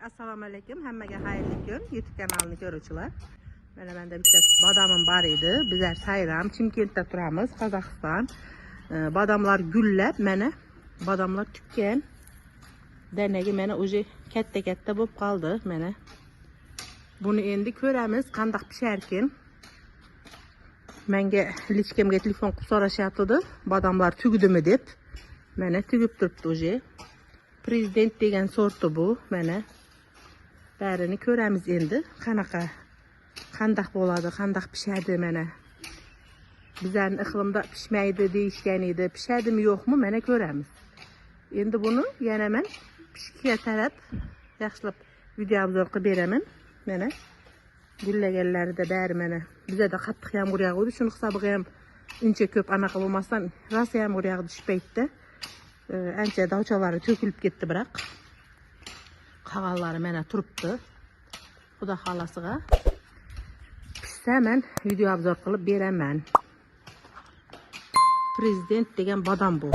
Assalomu alaykum, hammaga xayrli kun. YouTube kanalini ko'ruvchilar. Mana menda bitta bodomim bor edi. Bizlar Sayram, Chimkentda turamiz, Qozog'iston. Bodomlar gullab, mana bodomlar tukkan. Danagi mana уже katta-katta bo'lib qoldi, mana. Buni endi ko'ramiz, qandoq pisharkin. Menga lichkamga telefon qilib so'rashyapti, bodomlar tugdimi deb. Mana tugib turibdi уже. Prezident degan sorti bu, mana. Barini ko'ramiz endi, qanaqa, qandaq bo'ladi, qandaq pishadi mana. Bizlarning iqlimda pishmaydi deyishgan edi. Pishadimi yo'qmi, mana ko'ramiz. Endi buni yana men pishga taraf yaxshilab video obzor qilib beraman. Mana gullaganlarida bari mana bizada qattiq yomg'ir yog'di. Shuni hisobiga ham uncha ko'p anaqa bo'lmasdan rosa yomg'ir yog'di shu paytda. Ancha dovchalari to'kilib ketdi, biroq qolganlari mana turibdi. Xudo xolasiga pishsa men video obzor qilib beraman. Prezident degan bodom bu.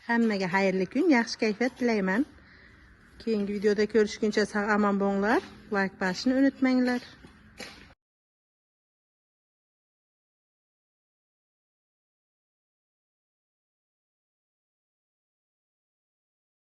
Hammaga xayrli kun, yaxshi kayfiyat tilayman. Keyingi videoda ko'rishguncha sog' omon bo'linglar. Like bosishni unutmanglar.